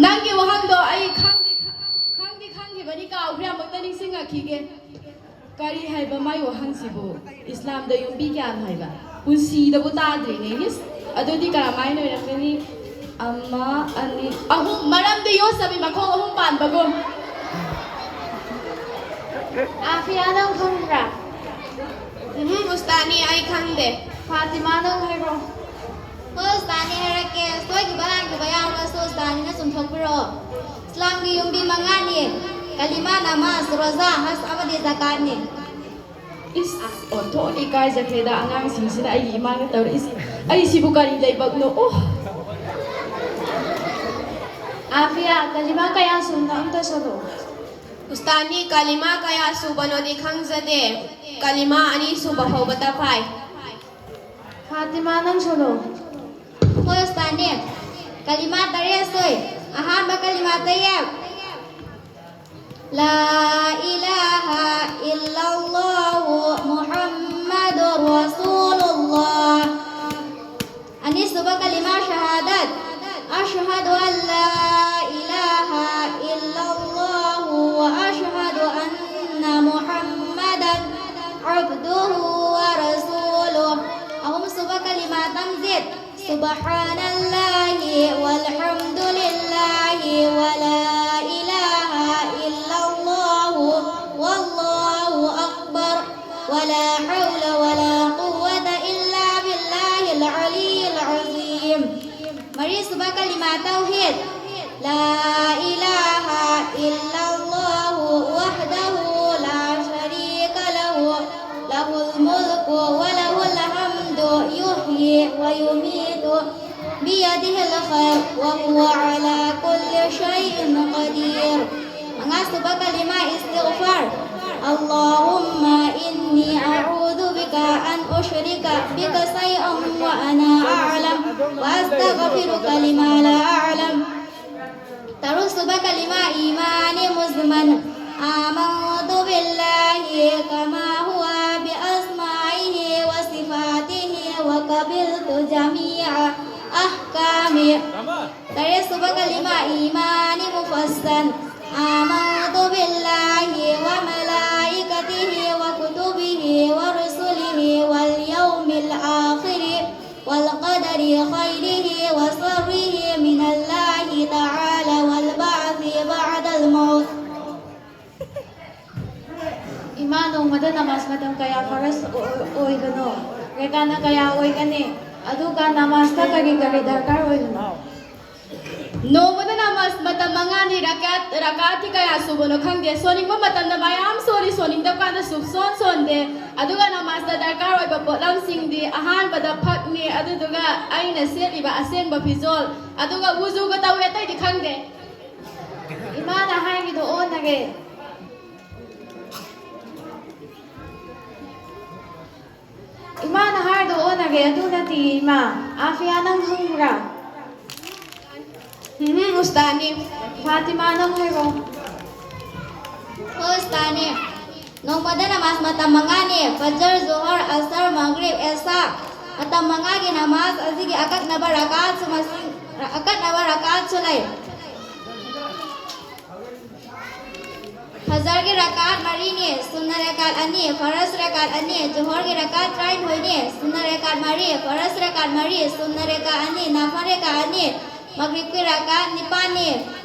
ꯅꯪꯒꯤ ꯋꯥꯍꯪꯗꯣ ꯑꯩ ꯈꯪꯗꯤ ꯈꯪꯗꯤ ꯈꯪꯈꯤꯕꯅꯤ, ꯀꯥꯎꯈ꯭ꯔꯦ, ꯑꯃꯨꯛꯇ ꯅꯤꯡꯁꯤꯡꯉꯛꯈꯤꯒꯦ꯫ ꯀꯔꯤ ꯍꯥꯏꯕ ꯃꯥꯏ ꯋꯥꯍꯪꯁꯤꯕꯨ? ꯏꯁꯂꯥꯝꯗ ꯌꯨꯝꯕꯤ ꯀꯌꯥꯅꯣ ꯍꯥꯏꯕ? ꯄꯨꯟꯁꯤꯗꯕꯨ ꯇꯥꯗ꯭ꯔꯤꯅꯦ꯫ ꯏꯁ, ꯑꯗꯨꯗꯤ ꯀꯔꯝꯍꯥꯏꯅ ꯑꯣꯏꯔꯝꯒꯅꯤ? ꯑꯃ, ꯑꯅꯤ, ꯑꯍꯨꯝ꯫ ꯃꯔꯝꯗꯤ ꯌꯣꯠꯁꯕꯤ ꯃꯈꯣꯡ ꯑꯍꯨꯝ ꯄꯥꯟꯕꯒꯨꯝ꯫ ꯑꯥꯐꯤꯌꯥ, ꯅꯪ ꯈꯪꯕ꯭ꯔꯥ? ꯎꯝ, ꯎꯁꯇꯥꯅꯤ, ꯑꯩ ꯈꯪꯗꯦ꯫ ꯐꯥꯇꯤꯃꯥ, ꯅꯪ ꯍꯥꯏꯔꯣ꯫ ꯍꯣꯏ, ꯎꯁꯇꯥꯅꯤ, ꯍꯥꯏꯔꯛꯀꯦ꯫ ꯁꯣꯏꯈꯤꯕ ꯂꯥꯟꯈꯤꯕ ꯌꯥꯎꯔꯁꯨ ꯎꯁꯇꯥꯅꯤꯅ ꯆꯨꯝꯊꯣꯛꯄꯤꯔꯛꯑꯣ꯫ ꯏꯁꯂꯥꯝꯒꯤ ꯌꯨꯝꯕꯤ ꯃꯉꯥꯅꯤ: ꯀꯂꯤꯃꯥ, ꯅꯃꯥꯖ, ꯔꯣꯖꯥ, ꯍꯖ ꯑꯃꯗꯤ ꯖꯀꯥꯠꯅꯤ꯫ ꯏꯁ, ꯑꯣꯟꯊꯣꯛꯅ ꯏꯀꯥꯏꯖꯈ꯭ꯔꯦꯗ ꯑꯉꯥꯡꯁꯤꯡꯁꯤꯅ ꯑꯩꯒꯤ ꯏꯃꯥꯡꯗ ꯇꯧꯔꯛꯏꯁꯤ꯫ ꯑꯩꯁꯤꯕꯨ ꯀꯔꯤ ꯂꯩꯕꯛꯅꯣ? ꯑꯣ! ꯑꯥꯐꯤꯌꯥ, ꯀꯂꯤꯃꯥ ꯀꯌꯥ ꯁꯨꯕꯅꯣ ꯑꯝꯇ ꯁꯣꯜꯂꯛꯑꯣ꯫ ꯎꯁꯇꯥꯅꯤ, ꯀꯂꯤꯃꯥ ꯀꯌꯥ ꯁꯨꯕꯅꯣꯗꯤ ꯈꯪꯖꯗꯦ꯫ ꯀꯂꯤꯃꯥ ꯑꯅꯤ ꯁꯨꯕ ꯐꯥꯎꯕꯇ ꯄꯥꯏ꯫ ꯐꯥꯇꯤꯃꯥ, ꯅꯪ ꯁꯣꯜꯂꯣ꯫ ꯍꯣꯏ, ꯎꯁꯇꯥꯅꯤ꯫ ꯀꯂꯤꯃꯥ ꯇꯔꯦꯠ ꯁꯨꯏ꯫ ꯑꯍꯥꯟꯕ ꯀꯂꯤꯃꯥ ꯇꯌꯦꯕ: لا إله إلا الله محمد رسول الله. ꯑꯅꯤꯁꯨꯕ ꯀꯂꯤꯃꯥ ꯁꯍꯥꯗꯠ: أشهد أن لا إله إلا الله وأشهد أن محمدا عبده ورسوله. ꯑꯍꯨꯝꯁꯨꯕ ꯀꯂꯤꯃꯥ ꯇꯝꯖꯤꯗ: سبحان الله والحمد لله ولا إله إلا الله والله أكبر ولا حول ꯃꯔꯤꯁꯨꯕ ꯀꯂꯤꯃꯥ ꯇꯧꯍꯤꯗ. لا إله إلا الله وحده لا شريك له، له الملك وله الحمد يحيي ويميت بيده الخير وهو على كل شيء قدير. Mangasuba kalima istighfar. اللهم إني أعوذ بك أن أشرك بك شيئا وأنا أعلم وأستغفرك لما لا أعلم. Taruksuba kalima imani muzman. آمنت بالله كما هو بأسمائه وصفاته وقبلت جميع أحكامه. Taretsuba kalima imani mufassal. آمنت بالله وملائكته وكتبه ورسله واليوم الآخر والقدر خيره وشره من الله تعالى والبعث بعد الموت. ꯏꯃꯥ, ꯅꯣꯡꯃꯗ ꯅꯃꯥꯖ ꯃꯇꯝ ꯀꯌꯥ ꯐꯔꯖ ꯑꯣꯏ-, ꯑꯣꯏꯕꯅꯣ? ꯔꯦꯀꯥꯠꯅ ꯀꯌꯥ ꯑꯣꯏꯒꯅꯤ? ꯑꯗꯨꯒ ꯅꯃꯥꯖꯇ ꯀꯔꯤ ꯀꯔꯤ ꯗꯔꯀꯥꯔ ꯑꯣꯏꯕꯅꯣ? ꯅꯣꯡꯃꯗ ꯅꯃꯥꯖ ꯃꯇꯝ ꯃꯉꯥꯅꯤ꯫ ꯔꯀꯥꯠ, ꯔꯀꯥꯠꯇꯤ ꯀꯌꯥ ꯁꯨꯕꯅꯣ ꯈꯪꯗꯦ꯫ ꯁꯣꯟꯅꯤꯡꯕ ꯃꯇꯝꯗ ꯃꯌꯥꯝ ꯁꯣꯜꯂꯤ, ꯁꯣꯟꯅꯤꯡꯗꯕ ꯀꯥꯟꯗ ꯁꯨꯞꯁꯣꯟ ꯁꯣꯟꯗꯦ꯫ ꯑꯗꯨꯒ ꯅꯃꯥꯖꯇ ꯗꯔꯀꯥꯔ ꯑꯣꯏꯕ ꯄꯣꯠꯂꯝꯁꯤꯡꯗꯤ ꯑꯍꯥꯟꯕꯗ ꯐꯛꯅꯤ, ꯑꯗꯨꯗꯨꯒ ꯑꯩꯅ ꯁꯦꯠꯂꯤꯕ ꯑꯁꯦꯡꯕ ꯐꯤꯖꯣꯜ, ꯑꯗꯨꯒ ꯋꯨꯖꯨꯒ ꯇꯧꯋꯦ, ꯑꯇꯩꯗꯤ ꯈꯪꯗꯦ꯫ ꯏꯃꯥꯅ ꯍꯥꯏꯔꯤꯗꯣ ꯑꯣꯟꯅꯔꯦ꯫ ꯏꯃꯥꯅ ꯍꯥꯏꯔꯤꯗꯣ ꯑꯣꯟꯅꯔꯦ, ꯑꯗꯨ ꯅꯠꯇꯦ ꯏꯃꯥ꯫ ꯑꯥꯐꯤꯌꯥ, ꯅꯪ ꯈꯪꯕ꯭ꯔꯥ? ꯎꯝ, ꯎꯁꯇꯥꯅꯤ꯫ ꯐꯥꯇꯤꯃꯥ, ꯅꯪ ꯍꯥꯏꯔꯣ꯫ ꯍꯣꯏ, ꯎꯁꯇꯥꯅꯤ꯫ ꯅꯣꯡꯃꯗ ꯅꯃꯥꯖ ꯃꯇꯝ ꯃꯉꯥꯅꯤ: ꯐꯖꯔ, ꯖꯣꯍꯔ, ꯑꯁꯔ, ꯃꯒ꯭ꯔꯤꯕ, ꯑꯦꯁꯥ꯫ ꯃꯇꯝ ꯃꯉꯥꯒꯤ ꯅꯃꯥꯖ ꯑꯁꯤꯒꯤ ꯑꯀꯛꯅꯕ ꯔꯀꯥꯠꯁꯨ ꯃꯁꯤꯡ, ꯑꯀꯛꯅꯕ ꯔꯀꯥꯠꯁꯨ ꯂꯩ꯫ ꯐꯖꯔꯒꯤ ꯔꯀꯥꯠ ꯃꯔꯤꯅꯤ, ꯁꯨꯟꯅ ꯔꯀꯥꯠ ꯑꯅꯤ, ꯐꯔꯖ ꯔꯀꯥꯠ ꯑꯅꯤ, ꯖꯣꯍꯔꯒꯤ ꯔꯀꯥꯠ ꯇꯔꯥꯅꯤꯊꯣꯏꯅꯤ, ꯁꯨꯟꯅ ꯔꯀꯥꯠ ꯃꯔꯤ, ꯐꯔꯖ ꯔꯀꯥꯠ ꯃꯔꯤ, ꯁꯨꯟꯅ ꯔꯀꯥꯠ ꯑꯅꯤ, ꯅꯐꯜ ꯔꯀꯥꯠ ꯑꯅꯤ, ꯃꯒ꯭ꯔꯤꯕꯀꯤ ꯔꯀꯥꯠ ꯅꯤꯄꯥꯟꯅꯤ,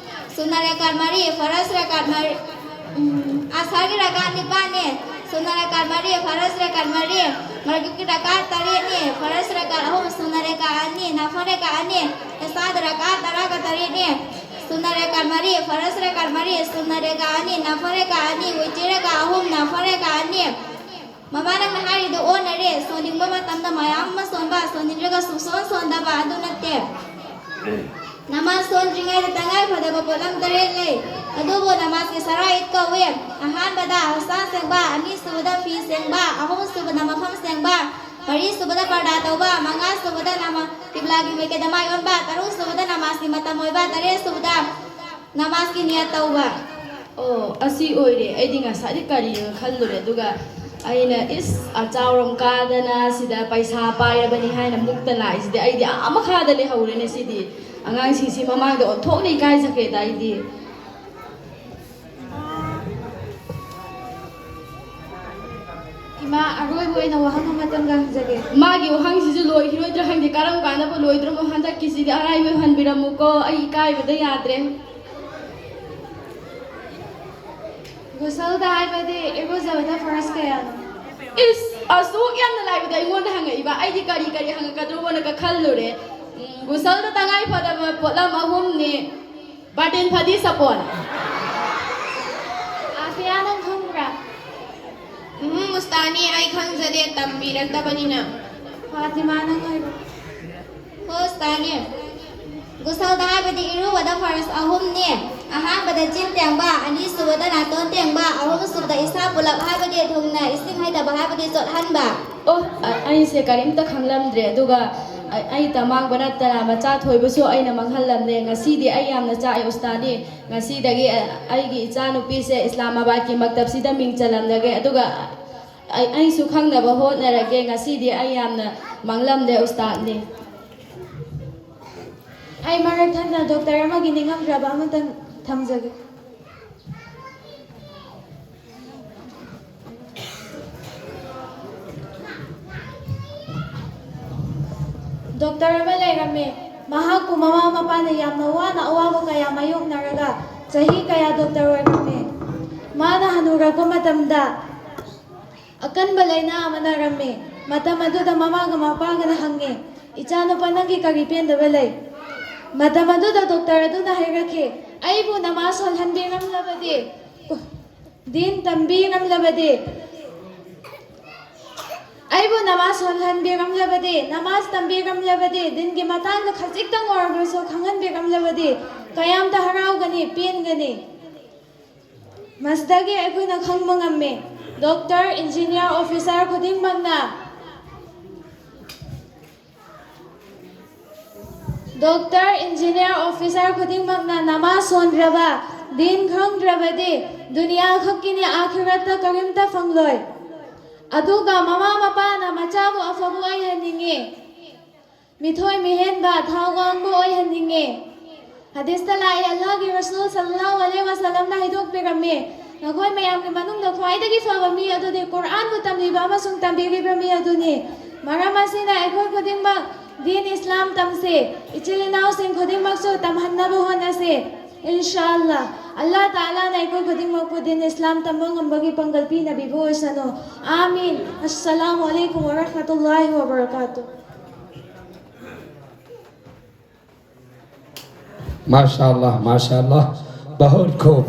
ꯁꯨꯟꯅ ꯔꯀꯥꯠ ꯃꯔꯤ, ꯐꯔꯖ ꯔꯀꯥꯠ ꯃꯔꯤ, ꯎꯝ, ꯑꯁꯔꯒꯤ ꯔꯀꯥꯠ ꯅꯤꯄꯥꯟꯅꯤ, ꯁꯨꯟꯅ ꯔꯀꯥꯠ ꯃꯔꯤ, ꯐꯔꯖ ꯔꯀꯥꯠ ꯃꯔꯤ, ꯃꯒ꯭ꯔꯤꯕꯀꯤ ꯔꯀꯥꯠ ꯇꯔꯦꯠꯅꯤ, ꯐꯔꯖ ꯔꯀꯥꯠ ꯑꯍꯨꯝ, ꯁꯨꯟꯅ ꯔꯀꯥꯠ ꯑꯅꯤ, ꯅꯐꯜ ꯔꯀꯥꯠ ꯑꯅꯤ, ꯏꯁꯥꯗ ꯔꯀꯥꯠ ꯇꯔꯥꯒ ꯇꯔꯦꯠꯅꯤ꯫ ꯁꯨꯟꯅ ꯔꯀꯥꯠ ꯃꯔꯤ, ꯐꯔꯖ ꯔꯀꯥꯠ ꯃꯔꯤ, ꯁꯨꯟꯅ ꯔꯀꯥꯠ ꯑꯅꯤ, ꯅꯐꯜ ꯔꯀꯥꯠ ꯑꯅꯤ, ꯋꯤꯇꯤꯔ ꯔꯀꯥꯠ ꯑꯍꯨꯝ, ꯅꯐꯜ ꯔꯀꯥꯠ ꯑꯅꯤ꯫ ꯃꯃꯥ, ꯅꯪꯅ ꯍꯥꯏꯔꯤꯗꯣ ꯑꯣꯟꯅꯔꯦ꯫ ꯁꯣꯟꯅꯤꯡꯕ ꯃꯇꯝꯗ ꯃꯌꯥꯝ ꯑꯃ ꯁꯣꯟꯕ, ꯁꯣꯟꯅꯤꯡꯗ꯭ꯔꯒ ꯁꯨꯡꯁꯣꯟ ꯁꯣꯟꯗꯕ ꯑꯗꯨ ꯅꯠꯇꯦ꯫ ꯅꯃꯥꯖ ꯁꯣꯟꯗ꯭ꯔꯤꯉꯩꯗ ꯇꯉꯥꯏ ꯐꯗꯕ ꯄꯣꯠꯂꯝ ꯇꯔꯦꯠ ꯂꯩ꯫ ꯑꯗꯨꯕꯨ ꯅꯃꯥꯖꯀꯤ ꯁꯔꯥꯏꯠ ꯀꯧꯏ꯫ ꯑꯍꯥꯟꯕꯗ ꯍꯛꯆꯥꯡ ꯁꯦꯡꯕ, ꯑꯅꯤꯁꯨꯕꯗ ꯐꯤ ꯁꯦꯡꯕ, ꯑꯍꯨꯝꯁꯨꯕꯗ ꯃꯐꯝ ꯁꯦꯡꯕ, ꯃꯔꯤꯁꯨꯕꯗ ꯄꯔꯗꯥ ꯇꯧꯕ, ꯃꯉꯥꯁꯨꯕꯗ ꯅꯃꯥ-, ꯀꯤꯕ꯭ꯂꯥꯒꯤ ꯃꯥꯏꯀꯩꯗ ꯃꯥꯏ ꯑꯣꯟꯕ, ꯇꯔꯨꯛꯁꯨꯕꯗ ꯅꯃꯥꯖꯀꯤ ꯃꯇꯝ ꯑꯣꯏꯕ, ꯇꯔꯦꯠꯁꯨꯕꯗ ꯅꯃꯥꯖꯀꯤ ꯅꯤꯌꯠ ꯇꯧꯕ꯫ ꯑꯣ, ꯑꯁꯤ ꯑꯣꯏꯔꯦ꯫ ꯑꯩꯗꯤ ꯉꯁꯥꯏꯗꯤ ꯀꯔꯤꯅꯣ ꯈꯜꯂꯨꯔꯦ꯫ ꯑꯗꯨꯒ ꯑꯩꯅ, ꯏꯁ, ꯑꯆꯥꯎꯔꯝ ꯀꯥꯗꯅ ꯁꯤꯗ ꯄꯩꯁꯥ ꯄꯥꯏꯔꯕꯅꯤ ꯍꯥꯏꯅ ꯃꯨꯛꯇ ꯂꯥꯛꯏꯁꯤꯗꯤ, ꯑꯩꯗꯤ ꯑꯥ ꯃꯈꯥꯗ ꯂꯩꯍꯧꯔꯦꯅꯦ ꯁꯤꯗꯤ꯫ ꯑꯉꯥꯡꯁꯤꯡꯁꯤ ꯃꯃꯥꯡꯗ ꯑꯣꯟꯊꯣꯛꯅ ꯏꯀꯥꯏꯖꯈ꯭ꯔꯦꯗ ꯑꯩꯗꯤ꯫ ꯏꯃꯥ, ꯑꯔꯣꯏꯕ ꯑꯣꯏꯅ ꯋꯥꯍꯪ ꯑꯃꯇꯪꯒ ꯍꯪꯖꯒꯦ꯫ ꯃꯥꯒꯤ ꯋꯥꯍꯪꯁꯤꯁꯨ ꯂꯣꯏꯈꯤꯔꯣꯏꯗ꯭ꯔꯥ ꯈꯪꯗꯦ, ꯀꯔꯝ ꯀꯥꯟꯗꯕꯨ ꯂꯣꯏꯗ꯭ꯔꯣꯃꯣ꯫ ꯍꯟꯗꯛꯀꯤꯁꯤꯗꯤ ꯑꯔꯥꯏꯕ ꯑꯣꯏꯍꯟꯕꯤꯔꯝꯃꯨꯀꯣ, ꯑꯩ ꯏꯀꯥꯏꯕꯗ ꯌꯥꯗ꯭ꯔꯦ꯫ ꯒꯨꯁꯜꯗ ꯍꯥꯏꯕꯗꯤ ꯏꯔꯨꯖꯕꯗ ꯐꯔꯁ ꯀꯌꯥꯅꯣ? ꯏꯁ, ꯑꯁꯨꯛ ꯌꯥꯝꯅ ꯂꯥꯏꯕꯗꯣ ꯑꯩꯉꯣꯟꯗ ꯍꯪꯉꯛꯏꯕ? ꯑꯩꯗꯤ ꯀꯔꯤ ꯀꯔꯤ ꯍꯪꯉꯛꯀꯗ꯭ꯔꯣꯅꯒ ꯈꯜꯂꯨꯔꯦ꯫ ꯎꯝ, ꯒꯨꯁꯜꯗ ꯇꯉꯥꯏ ꯐꯗꯕ ꯄꯣꯠꯂꯝ ꯑꯍꯨꯝꯅꯤ: ꯕꯥꯔꯇꯤꯟ, ꯐꯗꯤ, ꯁꯥꯄꯣꯟ꯫ ꯑꯥꯐꯤꯌꯥ, ꯅꯪ ꯈꯪꯕ꯭ꯔꯥ? ꯎꯝ, ꯎꯁꯇꯥꯅꯤ, ꯑꯩ ꯈꯪꯖꯗꯦ, ꯇꯝꯕꯤꯔꯛꯇꯕꯅꯤꯅ꯫ ꯐꯥꯇꯤꯃꯥ, ꯅꯪ ꯍꯥꯏꯔꯣ꯫ ꯍꯣ, ꯎꯁꯇꯥꯅꯤ꯫ ꯒꯨꯁꯜꯗ ꯍꯥꯏꯕꯗꯤ ꯏꯔꯨꯕꯗ ꯐꯔꯁ ꯑꯍꯨꯝꯅꯤ꯫ ꯑꯍꯥꯟꯕꯗ ꯆꯤꯟ ꯇꯦꯡꯕ, ꯑꯅꯤꯁꯨꯕꯗ ꯅꯥꯇꯣꯟ ꯇꯦꯡꯕ, ꯑꯍꯨꯝꯁꯨꯕꯗ ꯏꯁꯥ ꯄꯨꯂꯞ, ꯍꯥꯏꯕꯗꯤ ꯊꯨꯡꯅ ꯏꯁꯤꯡ ꯍꯩꯊꯕ, ꯍꯥꯏꯕꯗꯤ ꯆꯣꯠꯍꯟꯕ꯫ ꯑꯣ, ꯑ-, ꯑꯩꯁꯦ ꯀꯔꯤꯝꯇ ꯈꯪꯂꯝꯗ꯭ꯔꯦ꯫ ꯑꯗꯨꯒ ꯑ-, ꯑꯩꯇ ꯃꯥꯡꯕ ꯅꯠꯇꯅ ꯃꯆꯥ ꯊꯣꯏꯕꯁꯨ ꯑꯩꯅ ꯃꯥꯡꯍꯜꯂꯝꯂꯦ꯫ ꯉꯁꯤꯗꯤ ꯑꯩ ꯌꯥꯝꯅ ꯆꯥꯛꯑꯦ ꯎꯁꯇꯥꯅꯤ꯫ ꯉꯁꯤꯗꯒꯤ ꯑ-, ꯑꯩꯒꯤ ꯏꯆꯥꯅꯨꯄꯤꯁꯦ ꯏꯁꯂꯥꯃꯥꯕꯥꯗꯀꯤ ꯃꯛꯇꯕꯁꯤꯗ ꯃꯤꯡ ꯆꯜꯂꯝꯂꯒꯦ꯫ ꯑꯗꯨꯒ ꯑꯩ, ꯑꯩꯁꯨ ꯈꯪꯅꯕ ꯍꯣꯠꯅꯔꯒꯦ꯫ ꯉꯁꯤꯗꯤ ꯑꯩ ꯌꯥꯝꯅ ꯃꯥꯡꯂꯝꯂꯦ ꯎꯁꯇꯥꯗꯅꯤ꯫ ꯑꯩ ꯃꯔꯛ ꯊꯠꯅ ꯗꯣꯛꯇꯔ ꯑꯃꯒꯤ ꯅꯤꯡꯉꯝꯗ꯭ꯔꯕ ꯑꯃꯇꯪ ꯊꯝꯖꯒꯦ꯫ ꯗꯣꯛꯇꯔ ꯑꯃ ꯂꯩꯔꯝꯃꯦ꯫ ꯃꯍꯥꯛꯄꯨ ꯃꯃꯥ ꯃꯄꯥꯅ ꯌꯥꯝꯅ ꯋꯥꯅ ꯑꯋꯥꯕ ꯀꯌꯥ ꯃꯥꯌꯣꯛꯅꯔꯒ ꯆꯍꯤ ꯀꯌꯥ ꯗꯣꯛꯇꯔ ꯑꯣꯏꯔꯝꯃꯦ꯫ ꯃꯥꯅ ꯍꯅꯨꯔꯛꯄ ꯃꯇꯝꯗ ꯑꯀꯟꯕ ꯂꯥꯏꯅꯥ ꯑꯃ ꯅꯥꯔꯝꯃꯤ꯫ ꯃꯇꯝ ꯑꯗꯨꯗ ꯃꯃꯥꯒ ꯃꯄꯥꯒꯅ ꯍꯪꯉꯤ, "ꯏꯆꯥꯅꯨꯄꯥ, ꯅꯪꯒꯤ ꯀꯔꯤ ꯄꯦꯟꯗꯕ ꯂꯩ?" ꯃꯇꯝ ꯑꯗꯨꯗ ꯗꯣꯛꯇꯔ ꯑꯗꯨꯅ ꯍꯥꯏꯔꯛꯈꯤ, "ꯑꯩꯕꯨ ꯅꯃꯥꯖ ꯁꯣꯜꯍꯟꯕꯤꯔꯝꯂꯕꯗꯤ, ꯗꯤꯟ ꯇꯝꯕꯤꯔꯝꯂꯕꯗꯤ, ꯑꯩꯕꯨ ꯅꯃꯥꯖ ꯁꯣꯜꯍꯟꯕꯤꯔꯝꯂꯕꯗꯤ, ꯅꯃꯥꯖ ꯇꯝꯕꯤꯔꯝꯂꯕꯗꯤ, ꯗꯤꯟꯒꯤ ꯃꯇꯥꯡꯗ ꯈꯖꯤꯛꯇꯪ ꯑꯣꯏꯔꯕꯁꯨ ꯈꯪꯍꯟꯕꯤꯔꯝꯂꯕꯗꯤ, ꯀꯌꯥꯝꯇ ꯍꯔꯥꯎꯒꯅꯤ, ꯄꯦꯟꯒꯅꯤ"꯫ ꯃꯁꯤꯗꯒꯤ ꯑꯩꯈꯣꯏꯅ ꯈꯪꯕ ꯉꯝꯃꯤ, ꯗꯣꯛꯇꯔ, ꯏꯟꯖꯤꯅꯤꯌꯥꯔ, ꯑꯣꯐꯤꯁꯥꯔ ꯈꯨꯗꯤꯡꯃꯛꯅ, ꯗꯣꯛꯇꯔ, ꯏꯟꯖꯤꯅꯤꯌꯥꯔ, ꯑꯣꯐꯤꯁꯥꯔ ꯈꯨꯗꯤꯡꯃꯛꯅ ꯅꯃꯥꯖ ꯁꯣꯟꯗ꯭ꯔꯕ, ꯗꯤꯟ ꯈꯪꯗ꯭ꯔꯕꯗꯤ, ꯗꯨꯅꯤꯌꯥ ꯈꯛꯀꯤꯅꯤ, ꯑꯥꯈꯤꯔꯠꯇ ꯀꯔꯤꯝꯇ ꯐꯪꯂꯣꯏ꯫ ꯑꯗꯨꯒ ꯃꯃꯥ ꯃꯄꯥꯅ ꯃꯆꯥꯕꯨ ꯑꯐꯕ ꯑꯣꯏꯍꯟꯅꯤꯡꯉꯤ, ꯃꯤꯊꯣꯏ ꯃꯤꯍꯦꯟꯕ, ꯊꯥꯎ ꯉꯥꯡꯕ ꯑꯣꯏꯍꯟꯅꯤꯡꯉꯤ꯫ ꯍꯗꯤꯁꯇ ꯂꯥꯛꯏ, ꯑꯜꯂꯥꯍꯒꯤ ꯔꯁꯨꯜ ꯁꯜꯂꯜꯂꯥꯍꯨ ꯑꯂꯩꯍꯤ ꯋꯁꯜꯂꯝꯅ ꯍꯥꯏꯗꯣꯛꯄꯤꯔꯝꯃꯤ, "ꯅꯈꯣꯏ ꯃꯌꯥꯝꯒꯤ ꯃꯅꯨꯡꯗ ꯈ꯭ꯋꯥꯏꯗꯒꯤ ꯐꯕ ꯃꯤ ꯑꯗꯨꯗꯤ ꯀꯨꯔꯥꯟꯕꯨ ꯇꯝꯂꯤꯕ ꯑꯃꯁꯨꯡ ꯇꯝꯕꯤꯔꯤꯕ ꯃꯤ ꯑꯗꯨꯅꯤ"꯫ ꯃꯔꯝ ꯑꯁꯤꯅ ꯑꯩꯈꯣꯏ ꯈꯨꯗꯤꯡꯃꯛ ꯗꯤꯟ ꯏꯁꯂꯥꯝ ꯇꯝꯁꯤ, ꯏꯆꯤꯜ ꯏꯅꯥꯎꯁꯤꯡ ꯈꯨꯗꯤꯡꯃꯛꯁꯨ ꯇꯝꯍꯟꯅꯕ ꯍꯣꯠꯅꯁꯤ꯫ ꯏꯟꯁꯥ ꯑꯜꯂꯥ, ꯑꯜꯂꯥꯍ ꯇꯥꯂꯥꯅ ꯑꯩꯈꯣꯏ ꯈꯨꯗꯤꯡꯃꯛꯄꯨ ꯗꯤꯟ ꯏꯁꯂꯥꯝ ꯇꯝꯕ ꯉꯝꯕꯒꯤ ꯄꯥꯡꯒꯜ ꯄꯤꯅꯕꯤꯕ ꯑꯣꯏꯁꯅꯨ꯫ ꯑꯥꯃꯤꯟ꯫ ꯑꯁꯁꯂꯥꯃꯨ ꯑꯂꯩꯀꯨꯝ ꯋꯔꯍꯃꯇꯨꯜꯂꯥꯍꯤ ꯋꯕꯔꯀꯥꯇꯨꯍ꯫ माशाल्लाह, माशाल्लाह, बहुत खूब।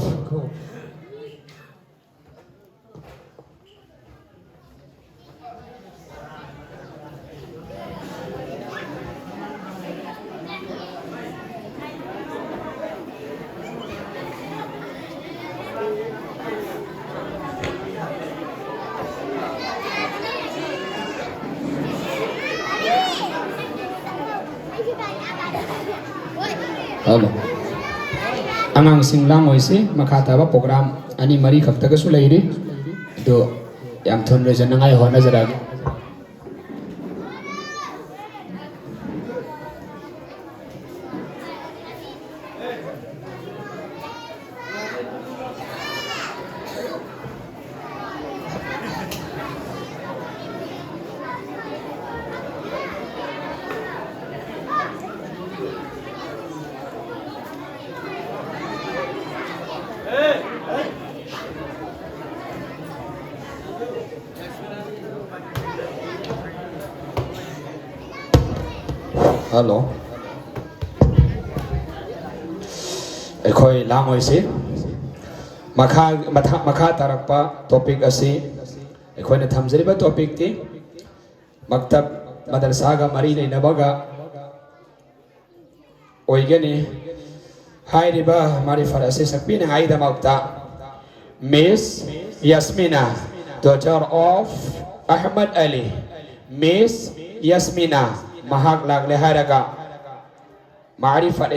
ꯍꯜꯂꯣ꯫ ꯑꯉꯥꯡꯁꯤꯡ ꯂꯥꯡꯉꯣꯏꯁꯤ, ꯃꯈꯥ ꯇꯥꯕ ꯄ꯭ꯔꯣꯒ꯭ꯔꯥꯝ ꯑꯅꯤ ꯃꯔꯤ ꯈꯛꯇꯒꯁꯨ ꯂꯩꯔꯤ꯫ ꯑꯗꯨ ꯌꯥꯝ ꯊꯨꯅ ꯂꯣꯏꯁꯤꯟꯅꯉꯥꯏ ꯍꯣꯠꯅꯖꯔꯛꯑꯒꯦ꯫ ꯍꯜꯂꯣ꯫ ꯑꯩꯈꯣꯏ ꯂꯥꯡꯉꯣꯏꯁꯤ꯫ ꯃꯈꯥ ꯃꯊꯥ- ꯃꯈꯥ ꯇꯥꯔꯛꯄ ꯇꯣꯄꯤꯛ ꯑꯁꯤ ꯑꯩꯈꯣꯏꯅ ꯊꯝꯖꯔꯤꯕ ꯇꯣꯄꯤꯛꯇꯤ ꯃꯛꯇꯕ ꯃꯗꯔꯁꯥꯒ ꯃꯔꯤ ꯂꯩꯅꯕꯒ ꯑꯣꯏꯒꯅꯤ꯫ ꯍꯥꯏꯔꯤꯕ ꯃꯥꯔꯤꯐꯠ ꯑꯁꯤ ꯁꯛꯄꯤꯅꯉꯥꯏꯗꯃꯛꯇ Miss Yasmina, daughter of Ahmad Ali, Miss Yasmina, ꯃꯍꯥꯛ ꯂꯥꯛꯂꯦ ꯍꯥꯏꯔꯒ ꯃꯥꯔꯤꯐꯠ